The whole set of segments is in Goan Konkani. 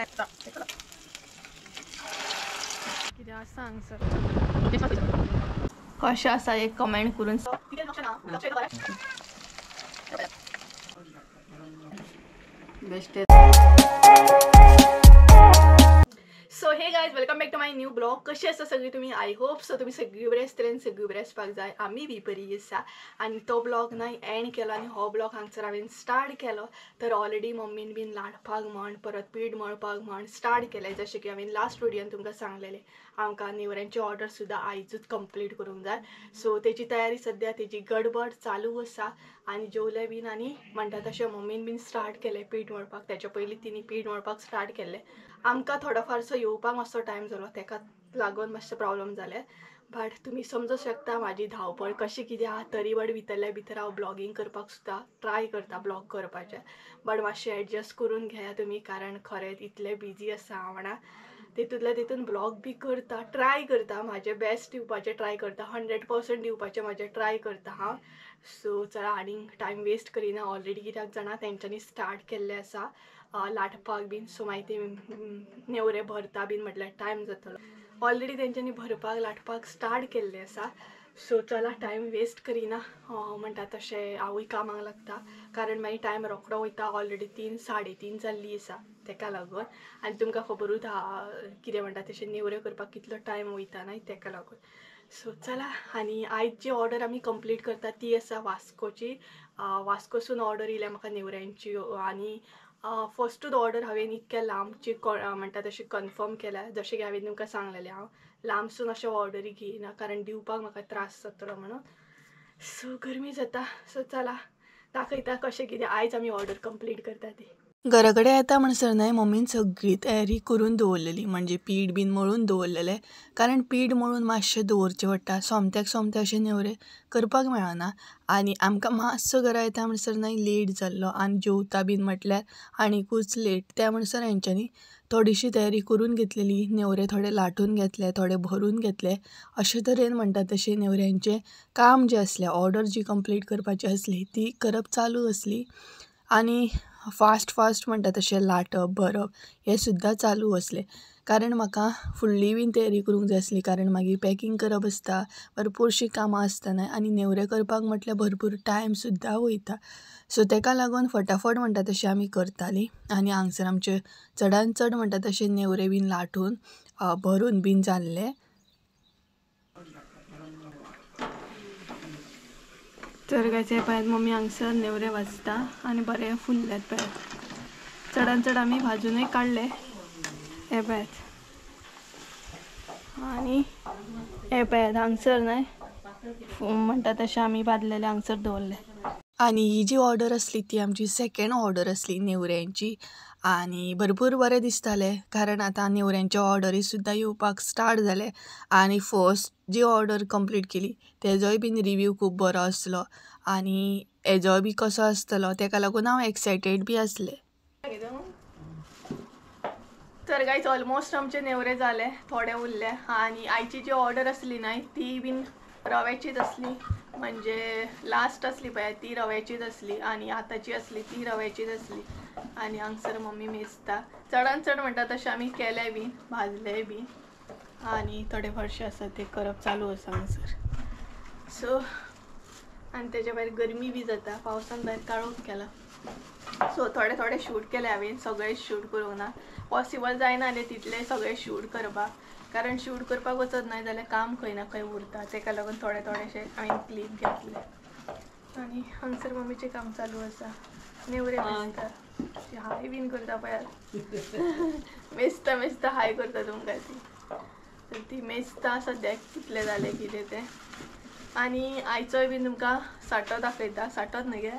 टायम कितें आसा हांगसर कशें आसा एक कमेंट करून best. So hey guys, welcome back to my new blog. कशी आसा सगळी तुम्ही? I hope so तुम्ही सगळी बरे आसतले आनी सगळी बरे आसपाक जाय. आमी बी बरी आसा. आनी तो ब्लॉग ना एंड केलो आनी हो ब्लॉग हांगसर हांवें स्टार्ट केलो. तर ऑलरेडी मम्मीन बीन लाटपाक म्हण परत पीठ मळपाक म्हण स्टार्ट केलें. जशें की हांवें लास्ट व्हिडियोन तुमकां सांगलेलें आमकां नेवऱ्यांची ऑर्डर सुद्दां आयजूच कंप्लीट करूंक जाय. सो तेजी तयारी सद्या तेजी गडबड चालू आसा. आनी जेवलें बीन आनी म्हणटा तशें मम्मीन बीन स्टार्ट केलें पीठ मळपाक. तेच्या पयलीं तिणी पीठ मळपाक स्टार्ट केल्लें. आमकां थोडो फारसो येवपाक मातसो टायम जालो, तेका लागून मातशें प्रॉब्लम जालें. बट तुमी समजूं शकता म्हाजी धांवपळ कशी कितें आहा. तरी बट भितरल्या भितर हांव ब्लॉगींग करपाक सुद्दां ट्राय करता ब्लॉग करपाचें. बट मातशें एडजस्ट करून घेया तुमी, कारण खरेंच इतलें बिजी आसा हांव म्हणा. तितूंतल्या तितून ब्लॉग बी करता, ट्राय करता, म्हाजें बेस्ट दिवपाचें ट्राय करता, 100% दिवपाचें म्हाजें ट्राय करता हांव. सो चला आनीक टायम वेस्ट करिना. ऑलरेडी कित्याक जाणा तेंच्यांनी स्टार्ट केल्लें आसा लाटपाक बीन. सो मागीर ते नेवरे भरता बीन म्हटल्यार टायम जातलो. ऑलरेडी तेंच्यांनी भरपाक लाटपाक स्टार्ट केल्लें आसा. सो चला टायम वेस्ट करिना म्हणटा तशें हांवूय कामाक लागता, कारण मागीर टायम रोखडो वयता. ऑलरेडी 3 साडे 3 जाल्ली आसा तेका लागून. आनी तुमकां खबरूच आहा कितें म्हणटा तशें नेवऱ्यो करपाक कितलो टायम वयता न्हय, तेका लागून. सो चला, आनी आयज जी ऑर्डर आमी कंप्लीट करता ती आसा वास्कोची. वास्कोसून ऑर्डर येयल्या म्हाका नेवऱ्यांची. आनी फस्टूच ऑर्डर हांवें इतक्या लांबची म्हणटा तशें कन्फर्म केल्या. जशें की हांवें तुमकां सांगलेलें हांव लांबसून अशें ऑर्डरी घेयना, कारण दिवपाक म्हाका त्रास जातलो म्हणून. सो गरमी जाता. सो चला दाखयता कशें कितें आयज आमी ऑर्डर कंप्लीट करता ती. घरा कडेन येता म्हणसर न्हय मम्मीन सगळी तयारी करून दवरलेली, म्हणजे पीठ बीन मळून दवरलेलें. कारण पीठ मळून मातशें दवरचें पडटा, सोमत्याक सोमतें अशें नेवरे करपाक मेळना. आनी आमकां मातसो घरा येता म्हणसर न्हय लेट जाल्लो आनी जेवता बीन म्हटल्यार आनीकूच लेट. त्या म्हणसर हेंच्यांनी थोडीशी तयारी करून घेतलेली. नेवरे थोडे लाटून घेतले, थोडे भरून घेतले. अशे तरेन म्हणटा तशें नेवऱ्यांचें काम जें आसलें, ऑर्डर जी कंप्लीट करपाची आसली ती करप चालू आसली. आनी फास्ट फास्ट म्हणटा तशें लाटप भरप हें सुद्दां चालू आसलें. कारण म्हाका फुडली बीन तयारी करूंक जाय आसली, कारण मागीर पॅकींग करप आसता, भरपूरशीं कामां आसता न्हय. आनी नेवरे करपाक म्हटल्यार भरपूर टायम सुद्दां वयता. सो तेका लागून फटाफट म्हणटा तशें आमी करतालीं. आनी हांगसर आमचे चडान चड म्हणटा तशें नेवरे बीन लाटून भरून बीन जाल्ले. तर काय पळयात मम्मी हांगसर नेवरे भाजता आनी बरे फुल्ल्यात पळयात. चडान चड आमी भाजूनय काडले हे पळयात. आनी हे पळयात हांगसर न्हय म्हणटा तशें आमी भाजलेले हांगसर दवरले. आनी ही जी ऑर्डर आसली ती आमची सेकेंड ऑर्डर आसली नेवऱ्यांची. आनी भरपूर बरें दिसतालें, कारण आतां नेवऱ्यांचे ऑर्डरी सुद्दां येवपाक स्टार्ट जाले. आनी फर्स्ट जी ऑर्डर कंप्लीट केली तेजोय बीन रिव्यू खूब बरो आसलो. आनी हेजोय बी कसो आसतलो तेका लागून हांव एक्सायटेड बी आसलें. तर गायज ऑलमोस्ट आमचे नेवरे जाले, थोडे उरले. आनी आयची जी ऑर्डर आसली न्हय ती बीन रव्याचीच आसली, म्हणजे लास्ट आसली पळय ती रव्याचीच आसली. आनी आतांची आसली ती रव्याचीच आसली. आनी हांगसर मम्मी मेजता. चडान चड म्हणटा तशें आमी केले बीन, भाजले बीन. आनी थोडे फारशे आसा ते करप चालू आसा हांगसर. सो आनी तेच्या भायर गरमी बी जाता, पावसान भायर काळोख केला. सो थोडे थोडे शूट केले हांवें, सगळें शूट करूंक ना, पॉसिबल जायना न्ही तितलें सगळें शूट करपाक, कारण शूट करपाक वचत ना जाल्यार काम खंय ना खंय उरता. तेका लागून थोडे थोडेशे हांवें क्लीप घेतले. आनी हांगसर मम्मीचें काम चालू आसा, नेवरे मेजता, हाय बीन करता पळयात. मेजता मेजता हाय करता तुमकां ती. तर ती मेजता सद्याक कितले जाले कितें तें. आनी आयचोय बीन तुमकां साठो दाखयता. साठोच न्हय गे,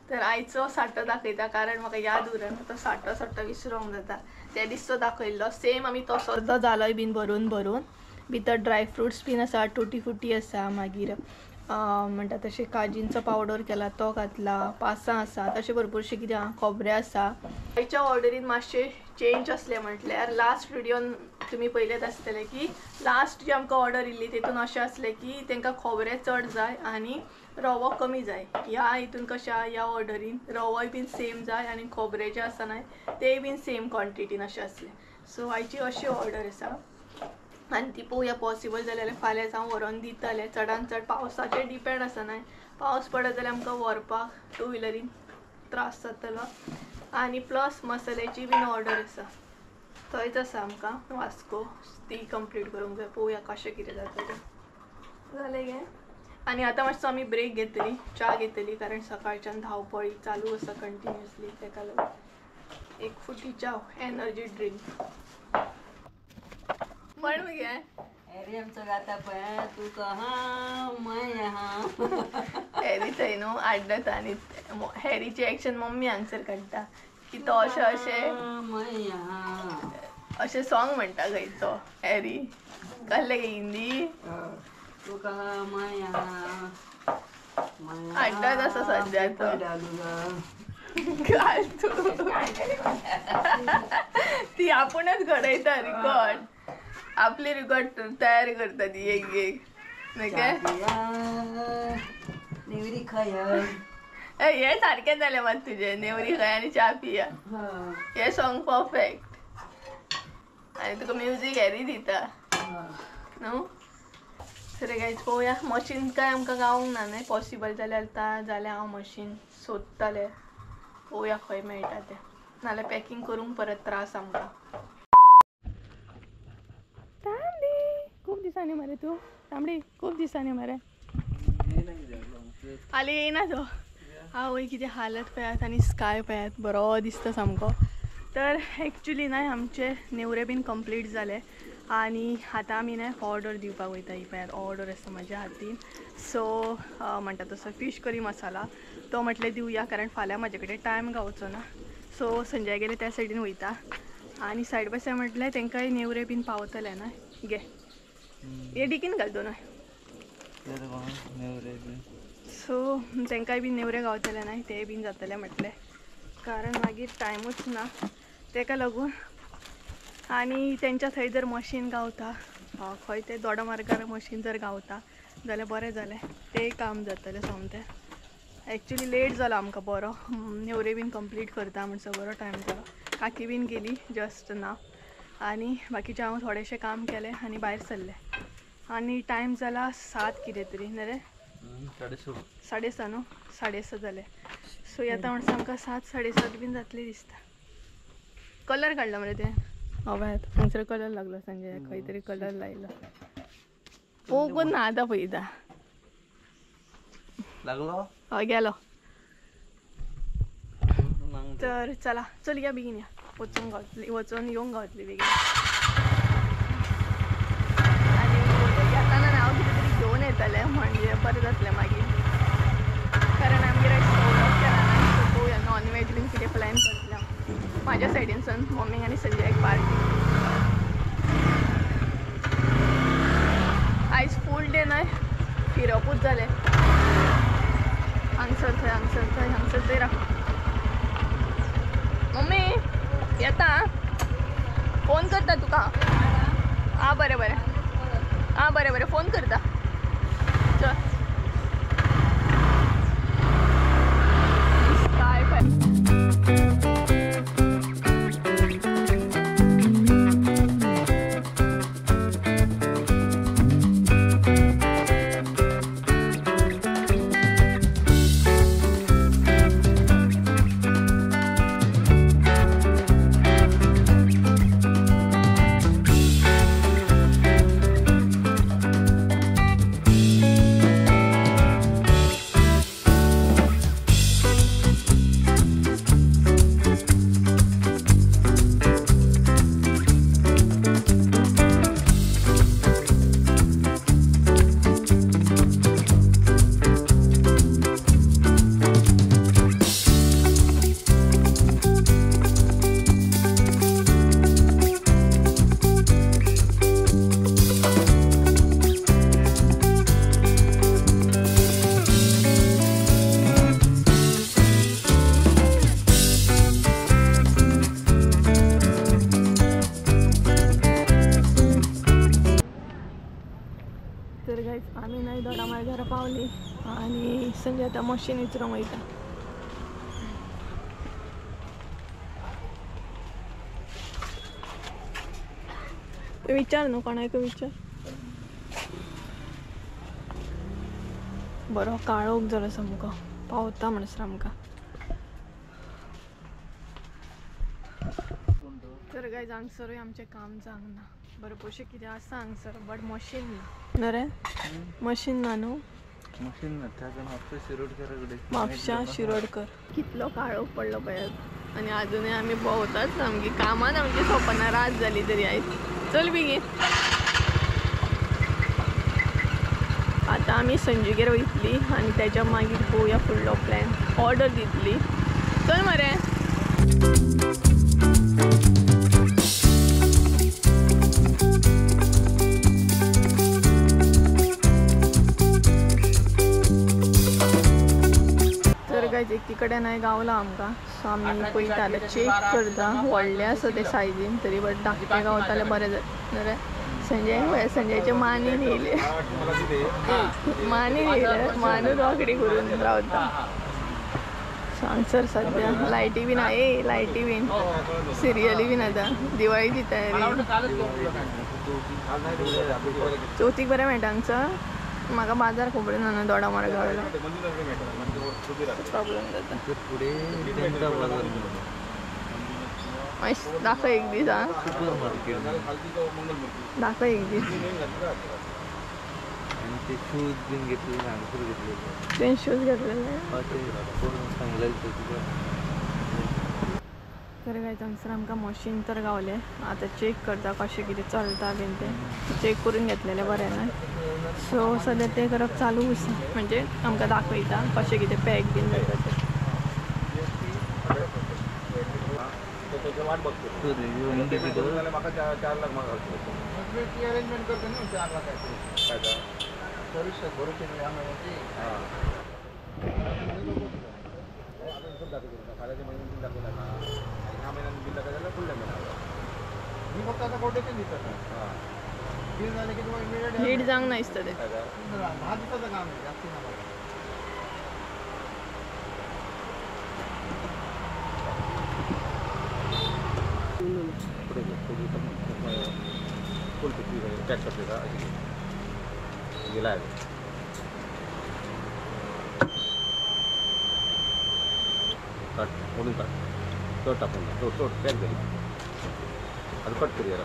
तर आयचो साठो दाखयता, कारण म्हाका याद उरना तो साठो साठो विसरोंक जाता. त्या दीस तो दाखयल्लो सेम आमी तसोच जालोय बीन भरून भरून. भितर ड्राय फ्रुट्स बीन आसा, टुटी फुटी आसा, मागीर म्हणटा तशें काजींचो पावडर केला तो घातला, पासां आसा, तशें भरपूरशें कितें आहा, खोबरें आसा. आयच्या ऑर्डरीन मातशें चेंज आसलें म्हटल्यार लास्ट व्हिडियोन तुमी पयलेच आसतले की लास्ट जी आमकां ऑर्डर इल्ली तेतून अशें आसलें की तांकां खोबरें चड जाय आनी रवो कमी जाय. ह्या हितून कशें आहा, ह्या ऑर्डरीन रवोय बीन सेम जाय आनी खोबरें जें आसा न्हय तेय बीन सेम क्वॉन्टिटीन अशें आसलें. सो आयची अशी ऑर्डर आसा आनी ती पळोवया पॉसिबल जाल्यार जाल्यार फाल्यांच हांव व्हरोन दितलें. चडान चड पावसाचेर डिपेंड आसा न्हय, पावस पडत जाल्यार आमकां व्हरपाक टू व्हिलरीन त्रास जातलो. आनी प्लस मसाल्याची बीन ऑर्डर आसा, थंयच आसा आमकां वास्को, ती कंप्लीट करूंक जाय. पळोवया कशें कितें जाता तें. जालें गे. आनी आतां मातसो आमी ब्रेक घेतली, च्या घेतली, कारण सकाळच्यान धांवपळी चालू आसा कंटिन्युअसली, तेका लागून एक फुटी च्या, एनर्जी ड्रिंक म्हण मगे. हॅरी आमचो गाता पळय, तूं कहाँ मैं यहाँ. हॅरी थंय न्हू आड्डता आनी हॅरीची एक्शन मम्मी हांगसर काडटा की तो अशें अशें मैं यहाँ अशें सॉंग म्हणटा खंय तो हॅरी. कसलें गे हिंदी तू कहाँ मैं यहाँ. आड्डत आसा सद्या तो. डालूंगा घाल तूं. ती आपूणच घडयता रिकॉर्ड, आपली रिकॉर्ड तयार करता ती एक एक. न्हय काय नेवरी खया. हे सारकें जालें मात तुजें, नेवरी खंय आनी च्या पिया, हे सॉंग परफेक्ट. आनी तुका म्युजीक हॅरी दिता न्हू. सर गायज पळोवया मशीन काय आमकां गावूंक ना न्हय, पॉसिबल जाल्यार जाल्यार हांव मशीन सोदतलें, पळोवया खंय मेळटा तें, नाल्यार पॅकींग करूंक परत त्रास आमकां. तांबडी खूब दिसांनी मरे तूं, तांबडी खूब दिसांनी मरे. हालीं येयना तो. आवय कितें हालत पळयात आनी स्काय पळयात, बरो दिसता सामको. तर एक्चुली न्हय आमचे नेवरे बीन कंप्लीट जाले आनी आतां आमी न्हय ऑर्डर दिवपाक वयता. ही पळयात ऑर्डर आसा म्हज्या हातीन. सो म्हणटा तसो फीश करी मसाला तो म्हटलें दिवया, कारण फाल्यां म्हाजे कडेन टायम गावचो ना. सो संजय गेले त्या सायडीन वयता आनी सायड बाय सायड म्हटलें तांकांय नेवरे बीन पावतले न्हय. गे हे डिकीन घाल दोनूय. सो तांकांय बीन नेवरे गावतले न्हय, तेय बीन जातले म्हटलें, कारण मागीर टायमूच ना तेका लागून. आनी तेंच्या थंय जर मशीन गावता, खंय ते दोडामार्गार मशीन जर गावता जाल्यार बरें जालें, तें काम जातलें सोमतें. एक्चुली लेट जालो आमकां बरो, नेवरे बीन कंप्लीट करता म्हणसर बरो टायम जालो. काकी बीन गेली जस्ट ना आनी बाकीचें हांव थोडेशें काम केलें आनी भायर सरलें. आनी टायम जाला 7 कितें तरी न्ही रे, 6:30 न्हू, 6:30 जाले. सो येता म्हणसर आमकां 7 7:30 बीन जातली दिसता. कलर काडला मरे तें हय, हांगसर कलर लागलो संजय, खंय तरी कलर लायलो, पळोवंकूच ना आतां पळयता. लागलो हय गेलो. तर चला चल या बेगीन या, वचूंक गावतली, वचून येवंक गावतली बेगीन. आनी येताना हांव कितें तरी घेवन येतलें म्हणजे बरें जातलें मागीर, कारण आमगेर आयज सवलत केला ना. सो पळोवया नॉन वेज बीन कितें प्लॅन करतलें हांव म्हाज्या सायडीनसून, मम्मीक आनी संजयाक पार्टी. आयज फूल डे न्हय फिरपूच जालें, हांगसर थंय हांगसर थंय हांगसर थंय राव. मम्मी येता, फोन करता तुका. आं बरें बरें, आं बरें बरें, फोन करता. चल काय आमी घरा पावली आनी संजय आतां मशीन विचरोंक वयता. विचार न्हू कोणाक विचार. बरो काळोख जालो सामको, पावता म्हणसर आमकां. तर गायज हांगसरूय आमचें काम जावंक ना, भरपूरशें कितें आसा हांगसर बट मशीन ना. नरे मशीन ना न्हू, मशीन ना त्या म्हापशा शिरोडकर, म्हापशा शिरोडकर. कितलो काळोख पडलो पळयात आनी आजुनूय आमी भोंवताच सामकी कामान आमची सोंपना, रात जाली तरी आयज. चल बेगीन आतां आमी संजूगेर वयतली आनी तेच्या मागीर पळोवया फुडलो प्लॅन, ऑर्डर दितली. चल मरे. तर गायज एकी कडेन हांवें गावला आमकां, सो आमी पळयता आतां चॅक करता. व्हडलें आसा तें सायजीन तरी बट धाकटें गावता जाल्यार बरें जालें. संजय पळय, संजयचे मानीन येयले, मानीन येयले, मानूच वांकडी करून रावता. सो हांगसर सद्या लायटी बीन ए लायटी बीन सिरियली बीन आतां दिवाळीची तयारी. चवथीक बरें मेळटा हांगसर, म्हाका बाजार खबर ना दोडा मार्गा वयलो प्रॉब्लेम जाता. मातशें दाखय एक दीस, आं दाखय एक दीस. शूज बीन घेतले, तुवें शूज घेतलेले. तर गायज हांगसर आमकां मशीन तर गावलें, आतां चॅक करता कशें कितें चलता बीन तें चॅक करून घेतलेलें बरें न्हय. सो सद्या तें करप चालू आसा, म्हणजे आमकां दाखयता कशें कितें पॅक बीन जाता तें. हीट जावंक ना दिसता तें. कट करूया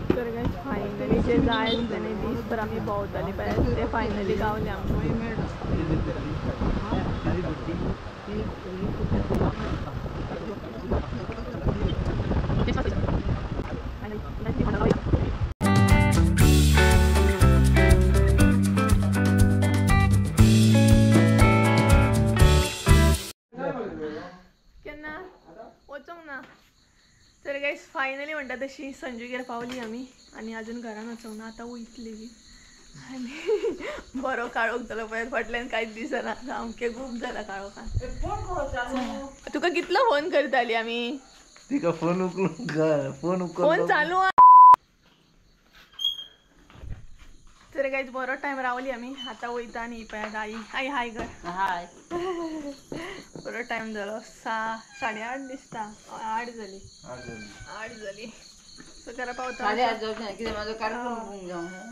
तर गायज फायनली जे जाय आसलें दीसभर आमी भोंवताली पळय ते फायनली गावले आमकां. केन्ना वचोंक ना. तर गायज फायनली म्हणटा तशी संजूगेर पावली आमी आनी अजून घरान वचोंक ना, आतां वयतली बी. आनी बरो काळोख जालो पळय, फाटल्यान कांयच दिसना, सामकें गूप जाला काळोखान. तुका कितलो फोन करताली आमी, तिका फोन उखलून फोन फोन चालू. तर गायज बरो टायम रावली आमी, आतां वयता आनी पळयात आई आई हाय कर हाय. बरो टायम जालो, 8:30 दिसता, 8 जाली, 8 जाली. सो घरा पावता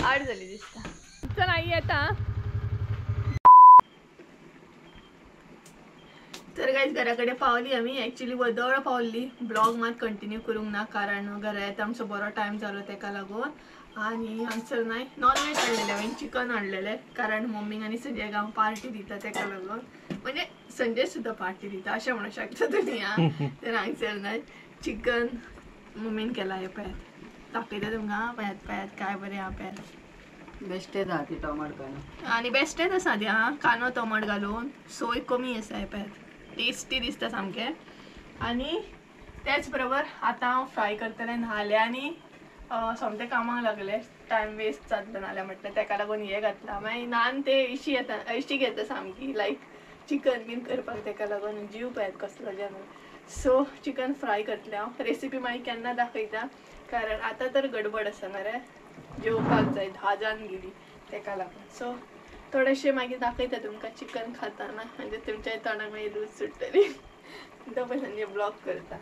8 जाली दिसता. चल आई येता. तर गायज घरा कडेन पावली आमी, एक्चुली वदळ पावली, ब्लॉग मात कंटिन्यू करूंक ना कारण घरा येता आमचो बरो टायम जालो तेका लागून. आनी हांगसर न्हय नॉन वेज हाडलेलें हांवें, चिकन हाडलेलें कारण मम्मीक आनी संजयाक हांव पार्टी दिता तेका लागून, म्हणजे संजय सुद्दां पार्टी दिता अशें म्हणूंक शकता तुमी. आं तर हांगसर न्हय चिकन मम्मीन केलां, हें पळयात दाखयता तुमकां, पळयात पळयात काय बरें आहा पळयात. बेश्टेच आहा ती टोमाट कांदो आनी बेश्टेच आसा ती, आं कांदो टोमाट घालून सोय कमी आसा, हें पळयात टेस्टी दिसता सामकें. आनी तेच बरोबर आतां हांव फ्राय करतलें न्हालें आनी सोमतें कामाक लागलें, टायम वेस्ट जातलो नाल्यार म्हटल्यार तेका लागून हें घातलां. मागीर नान ते इशी येता, इशी घेता सामकी लायक चिकन बीन करपाक, तेका लागून जीव पळयात कसलो जेन्ना. सो चिकन फ्राय करतलें हांव. रेसिपी मागीर केन्ना दाखयता, कारण आतां तर गडबड आसा ना रे, जेवपाक जाय, 10 जावन गेली तेका लागून. सो थोडेशें मागीर दाखयता तुमकां चिकन खाताना, म्हणजे तुमच्या तोंडाक मागीर रूच सुट्टली. तो पळय संजय ब्लॉग करता,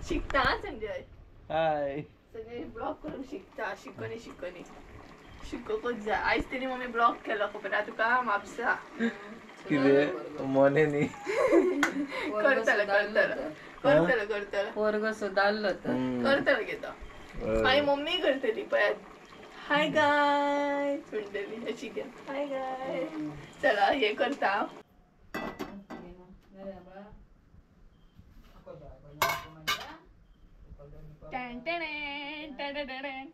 शिकता आं संजय. हाय संजय ब्लॉग करूंक शिकता, शिकोनी शिकोनी शिकोकूच जाय. आयज तेणी मम्मी ब्लॉग केलो खबर आहा तुका, म्हापसा कितें मोने न्ही. करतलो करतलो करतलो करतलो पोरगो सुदारलो करतलो गे तो. मागीर मम्मी करतली पळयात, हाय गायज म्हणटली अशी घे, हाय गायज. चला हे करता हांव.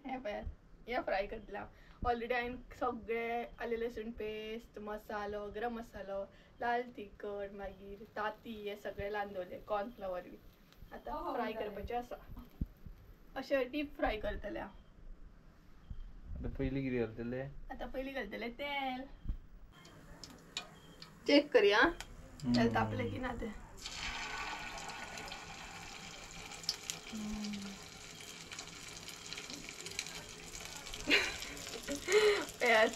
हे पळयात हे फ्राय करतलें हांव. ऑलरेडी हांवें सगळे आलें लसूण पेस्ट, मसालो, गरम मसालो, लाल तिखट, मागीर ताती हे सगळे लावन दवरले, कॉर्नफ्लावर बी. आतां फ्राय करपाचें आसा, अशें डीप फ्राय करतलें हांव. आतां पयलीं कितें घालतलें? आतां पयलीं घालतलें तेल. चॅक करया तेल तापलें की ना तें. पळयात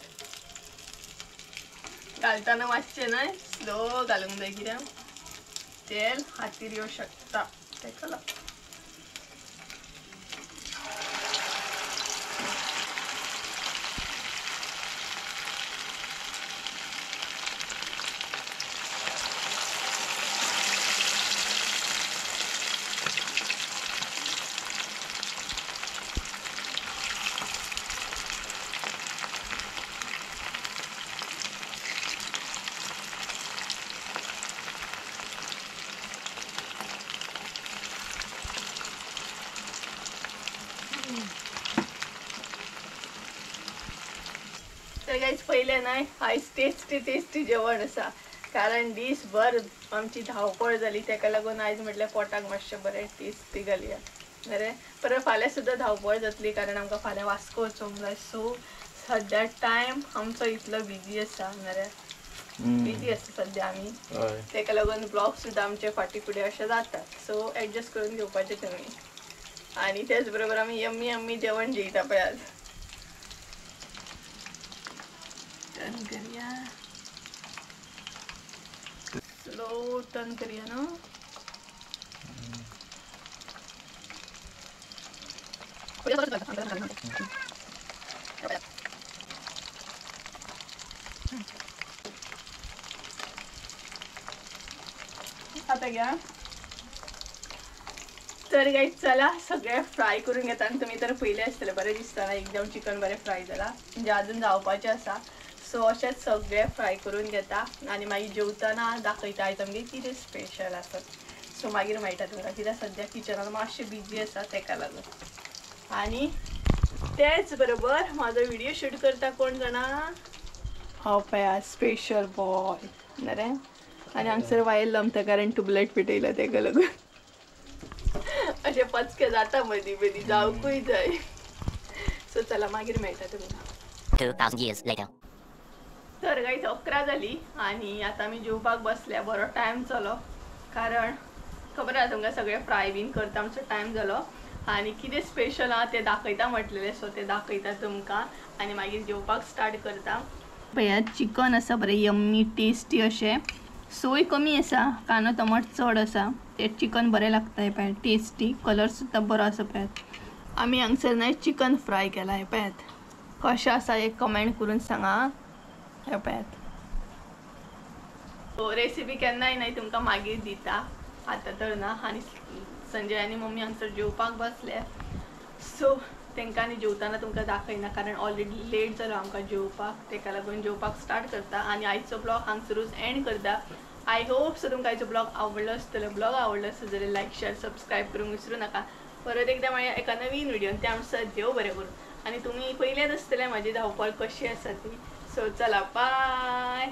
घालतना मातशें न्हय स्लो घालूंक जाय, कित्याक तेल हातीर येवं शकता तेका लागून. तर गायज पयलें न्हय आयज टेस्टी टेस्टी जेवण आसा, कारण दीसभर आमची धांवपळ जाली, तेका लागून आयज म्हटल्यार पोटाक मातशें बरें टेस्टी घालया बरें. परत फाल्यां सुद्दां धांवपळ जातली, कारण आमकां फाल्यां वास्को वचोंक जाय. सो सद्या टायम आमचो इतलो बिजी आसा बरें, बिजी आसा सद्या आमी, तेका लागून ब्लॉग सुद्दां आमचे फाटीं फुडें अशें जातात. सो एडजस्ट करून घेवपाचें तुमी. आनी तेच बरोबर आमी यम्मी यम्मी जेवण जेयता पळयात. टर्न करया, स्लो टर्न करया न्हू. आता घ्या. तर गाईज चला सगळे फ्राय करून घेता. आनी तुमी तर पयले आसतले, बरें दिसतना एकदम चिकन बरें फ्राय जाला, म्हणजे अजून जावपाचें आसा. सो अशेंच सगळे फ्राय करून घेता आनी मागीर जेवतना दाखयता आयज आमगे कितें स्पेशल आसा. सो मागीर मेळटा तुमकां, कित्याक सद्या किचनान मातशें बिजी आसा तेका लागून. आनी तेच बरोबर म्हाजो व्हिडियो शूट करता कोण जाणा, हो पळया स्पेशल बॉय बरें. आनी हांगसर वायर लमता, कारण ट्युबलायट पेटयला तेका लागून अशें पचके जाता मदीं मदीं, जावकूय जाय. सो चला मागीर मेळटा तुमकां. 2000 years later. तर गाईज 11 जाली आनी आतां आमी जेवपाक बसल्या. बरो टायम जालो, कारण खबर आसा तुमकां सगळें फ्राय बीन करता आमचो टायम जालो. आनी कितें स्पेशल आहा तें दाखयता म्हटलेलें, सो तें दाखयता तुमकां आनी मागीर जेवपाक स्टार्ट करता. पळयात चिकन आसा बरें यम्मी टेस्टी अशें, सोय कमी आसा, कांदो टमाट चड आसा, तें चिकन बरें लागता. हें पळयात टेस्टी, कलर सुद्दां बरो आसा. पळयात आमी हांगसर न्हय चिकन फ्राय केलां. हें पळयात कशें आसा एक कमेंट करून सांगा. हें पळयात रेसिपी केन्नाय न्हय तुमकां मागीर दिता, आतां तर ना. आनी संजय आनी मम्मी हांगसर जेवपाक बसले, सो तांकां आनी जेवतना तुमकां दाखयना, कारण ऑलरेडी लेट जालो आमकां जेवपाक, तेका लागून जेवपाक स्टार्ट करता. आनी आयचो ब्लॉग हांगसरूच एंड करता. I hope so तुमकां आयचो ब्लॉग आवडलो आसतलो. ब्लॉग आवडलो आसत जाल्यार लायक शेअर सबस्क्रायब करूंक विसरूं नाका. परत एकदां मागीर एका नवीन व्हिडियोन, ते आमचो देव बरें करूं. आनी तुमी पयलेच आसतले म्हाजी धांवपळ कशी आसा ती. सो चला बाय.